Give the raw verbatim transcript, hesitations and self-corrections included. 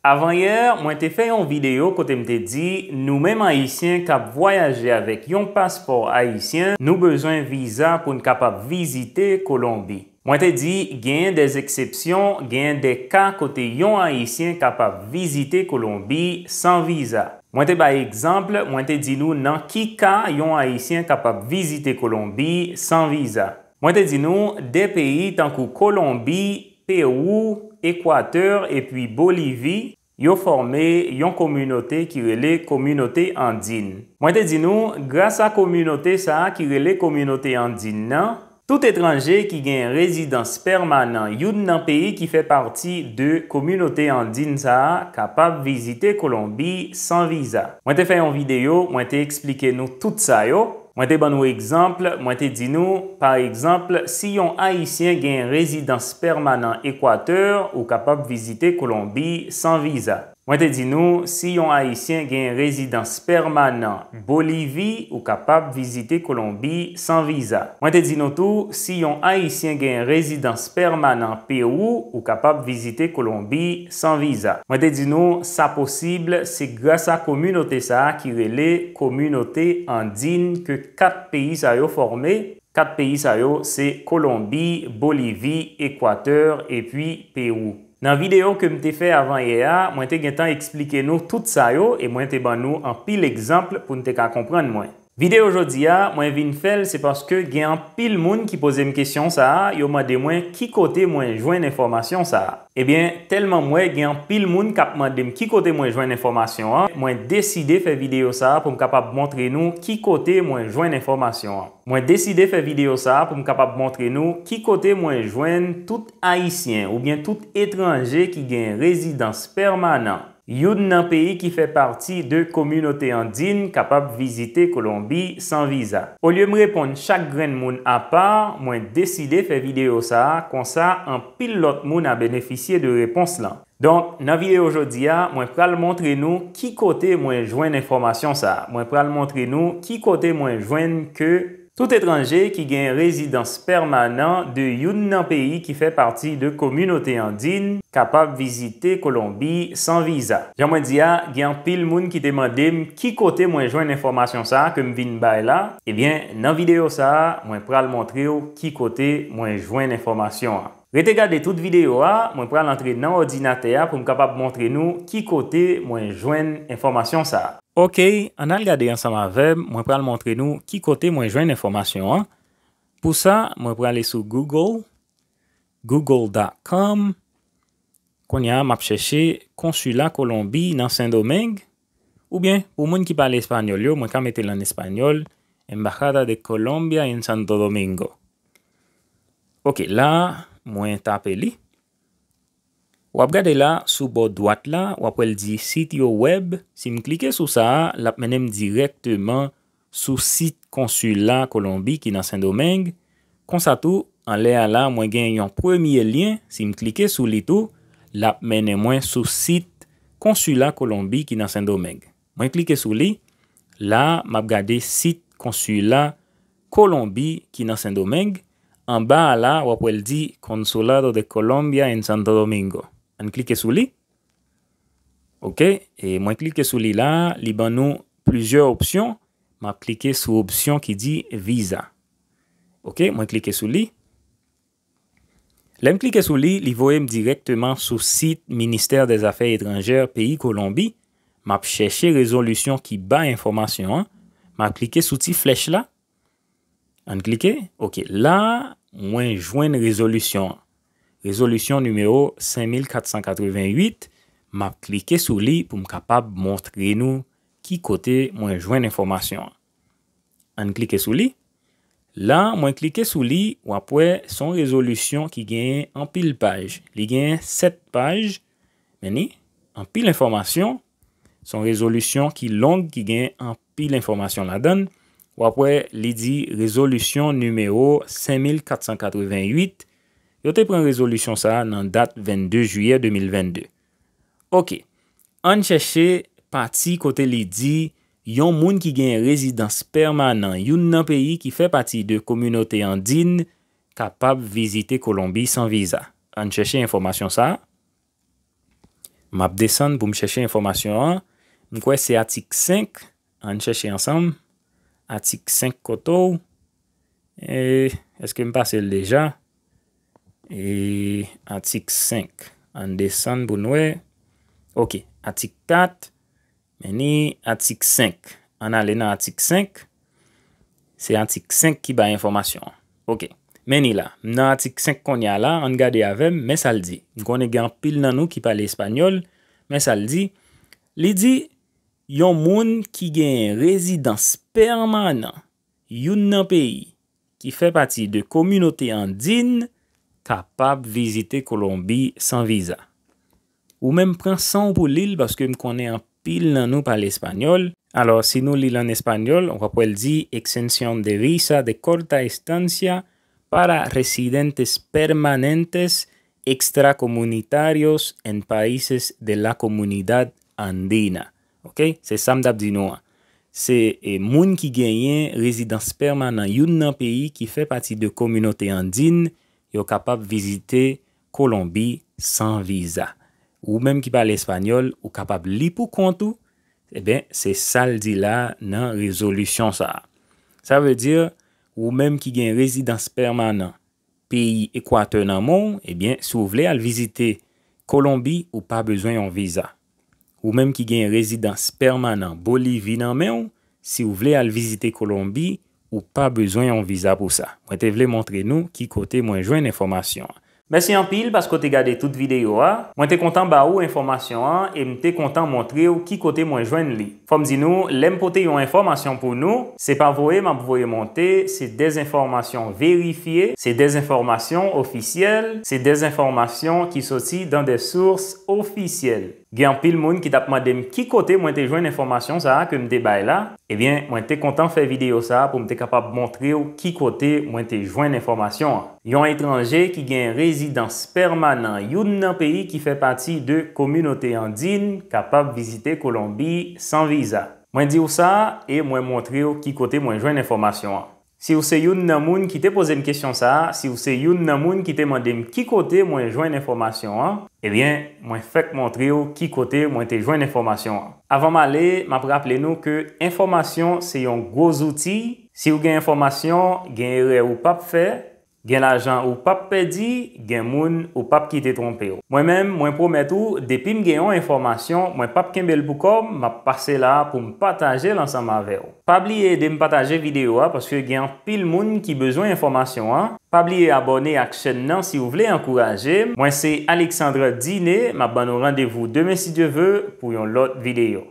Avanyè, mwen te fè yon videyo kote m te di, nou menm Ayisyen k ap vwayaje avèk yon paspò ayisyen, nou bezwen viza pou n kapab vizite Kolonbi. Mwen te di, genyen dè eksepsyon, genyen dè ka kote yon Ayisyen kapab vizite Kolonbi san viza. Mwen te bay egzanp, mwen te di nou nan ki ka yon Ayisyen kapab vizite Kolonbi san viza. Mwen te di nou de peyi tankou Kolonbi, Pewou, Ekwatè epi Bolivi, yo fòme yon kominote ki rele kominote andin. Mwen te di nou, gras a kominote sa a ki rele kominote andin nan, tout etranje ki gen rezidans pèmanan youn nan peyi ki fè pati de kominote andin sa a kapab vizite Kolonbi san viza. Mwen te fè yon videyo, mwen te eksplike nou tout sa yo. Mwen te ban nou egzanp, mwen te di nou, pa egzanp, si yon Ayisyen gen rezidans pèmanan Ekwatè, ou kapab vizite Kolonbi san viza. Mwen te di nou, si yon Ayisyen gen rezidans pèmanan Bolivi, ou kapab vizite Kolonbi san viza. Mwen te di nou tou, si yon Ayisyen gen rezidans pèmanan Pewou, ou kapab vizite Kolonbi san viza. Mwen te di nou, sa posib, se gras a kominote sa a ki rele kominote andin ke kat peyi sa yo fòme. Kat peyi sa yo se Kolonbi, Bolivi, Ekwatè epi Pewou. Nan videyo ke m te fè avanyè a, mwen te gentan eksplike nou tout sa yo e mwen te ban nou anpil egzanp pou n te ka konprann mwen. Videyo jodi a, mwen vin fè l se paske gen anpil moun ki poze m kesyon sa a, yo mande mwen ki kote mwen jwenn enfòmasyon sa a. Ebyen, tèlman m wè gen anpil moun k ap mande m ki kote mwen jwenn enfòmasyon an, mwen deside fè videyo sa a pou m kapab montre nou ki kote mwen jwenn enfòmasyon an. Mwen deside fè videyo sa a pou m kapab montre nou ki kote mwen jwenn tout Ayisyen oubyen tout etranje ki gen rezidans pèmanan youn nan peyi ki fè pati de kominote andin kapab vizite Kolonbi san viza. Olye m reponn chak grenn moun apa, mwen deside fè videyo sa a, konsa anpil lòt moun a benefisye de repons lan. Donk, nan videyo jodi a, mwen pral montre nou ki kote mwen jwenn enfòmasyon sa a. Mwen pral montre nou ki kote mwen jwenn ke tout etranje ki gen rezidans pèmanan de youn nan peyi ki fè pati de kominote andin kapab vizite Kolonbi san viza. Jan mwen di a, gen anpil moun ki te mande m ki kote mwen jwenn enfòmasyon sa a ke m vin bay la. Ebyen, nan videyo sa a, mwen pral montre w ki kote mwen jwenn enfòmasyon an. Rete gade tout videyo a, mwen pral antre nan òdinatè a pou m kapab montre nou ki kote mwen jwenn enfòmasyon sa a. Oke, ann al gade ansanm avè m, mwen pral montre nou ki kote mwen jwenn enfòmasyon an. Pou sa, mwen prale sou Google, google dot com. Kounye a, m ap chèche konsila Kolonbi nan Sendomeng, oubyen pou moun ki pale espanyòl yo, mwen ka mete l ann espanyòl, Embajada de Colombia en Santo Domingo. Oke, la, mwen tape li. W ap gade la, sou bò dwat la, w ap wè l di sitio wèb. Si m klike sou sa a, l ap mennen m dirèkteman sou sit konsila Kolonbi ki nan Sendomeng. Konsa tou, anlè a la, mwen gen yon premye lyen. Si m klike sou li tou, l ap mennen mwen sou sit konsila Kolonbi ki nan Sendomeng. Mwen klike sou li. La, m ap gade sit konsila Kolonbi ki nan Sendomeng. Anba a la, w ap wè l di Consulado de Colombia en Santo Domingo. Ann klike sou li. Oke, e mwen klike sou li la, li ban nou plizyè opsyon. M ap klike sou opsyon ki di viza. Oke, mwen klike sou li. Lè m klike sou li, li voye m dirèkteman sou sit Ministère des Affaires Étrangères peyi Kolonbi. M ap chèche rezolisyon ki bay enfòmasyon an. M ap klike sou ti flèch la. Ann klike. Oke, la, mwen jwenn rezolisyon an. Rezolisyon nimewo senk mil kat san katreven uit, m ap klike sou li pou m kapab montre nou ki kote mwen jwenn enfòmasyon an. Ann klike sou li. La, mwen klike sou li, w ap wè se yon rezolisyon ki genyen anpil paj. Li genyen sèt paj, men ni anpil enfòmasyon. Se yon rezolisyon ki long, ki gen anpil enfòmasyon ladan l. W ap wè, li di rezolisyon nimewo senk mil kat san katreven uit. Yo te pran rezolisyon sa a nan dat vennde jiyè de mil vennde. Oke. Ann chèche pati kote li di yon moun ki gen rezidans pèmanan youn nan peyi ki fè pati de kominote andin kapab vizite Kolonbi san viza. Ann chèche enfòmasyon sa a. M ap desann pou m chèche enfòmasyon an. M kwè se atik senk. Ann chèche ansanm. Atik senk kote w? E, èske m pase l deja? E, atik senk. Ann desann pou n wè. Ok, atik kat. Men ni atik senk. Ann ale nan atik senk. Se atik senk ki bay enfòmasyon an. Ok. Men ni la. M nan atik senk kounye a la, ann gade avè m, men sa l di. M konnen gen anpil nan nou ki pale espanyòl, men sa l di. Li di, yon moun ki genyen rezidans pèmanan youn nan peyi ki fè pati de kominote andin kapab vizite Kolonbi san viza. Ou menm pran san w pou li l, paske m konnen anpil nan nou pale espanyòl. Alò, si nou li l an espanyòl, w ap wè l di exención de visa de corta estancia para residentes permanentes extracomunitarios en países de la comunidad andina. Ok? Se sa m t ap di nou an. Se, e, moun ki genyen rezidans pèmanan youn nan peyi ki fè pati de kominote andin, yo kapab vizite Kolonbi san viza. Ou menm ki pale espanyòl, ou kapab li pou kont ou. Ebyen, se sa l di la nan rezolisyon sa a. Sa vle di, ou menm ki gen rezidans pèmanan peyi Ekwatè nan men w, ebyen, si w vle al vizite Kolonbi, ou pa bezwen yon viza. Ou menm ki gen rezidans pèmanan Bolivi nan men w, si w vle al vizite Kolonbi, ou pa bezwen yon viza pou sa. Mwen te vle montre nou ki kote mwen jwenn enfòmasyon an. Mèsi anpil paske w te gade tout videyo a. Mwen te kontan ba ou enfòmasyon an e m te kontan montre w ki kote mwen jwenn li. Fò m di nou, lè m pote yon enfòmasyon pou nou, se pa voye m ap voye monte, se dèzenfòmasyon verifye, se dèzenfòmasyon ofisyèl, se dèzenfòmasyon ki soti dans des sources officielles. Gen anpil moun ki t ap mande m ki kote mwen te jwenn enfòmasyon sa a ke m te bay la. Ebyen, mwen te kontan fè videyo sa a pou m te kapab montre w ki kote mwen te jwenn enfòmasyon an. Yon etranje ki gen rezidans pèmanan youn nan peyi ki fè pati de kominote andin kapab vizite Kolonbi san viza. Mwen di w sa e mwen montre w ki kote mwen jwenn enfòmasyon an. Si w se youn nan moun ki te poze m kesyon sa a, si w se youn nan moun ki te mande m ki kote mwen jwenn enfòmasyon an, ebyen, mwen fèk montre w ki kote mwen te jwenn enfòmasyon an. Avan m ale, m ap raple nou ke enfòmasyon se yon gwo zouti. Si w gen enfòmasyon, gen erè ou p ap fè, gen lajan ou p ap pèdi, gen moun ou p ap kite twonpe w. Mwen menm, mwen pwomèt ou, depi m gen yon enfòmasyon, mwen p ap kenbe l pou kò m, m ap pase la a pou m pataje l ansanm avè w. Pa bliye ede m pataje videyo a, paske gen anpil moun ki bezwen enfòmasyon an. Pa bliye abòne ak chèn nan si w vle ankouraje m. Mwen se Alexandre Diné, m ap ban nou randevou demen si Dye ve pou yon lòt videyo.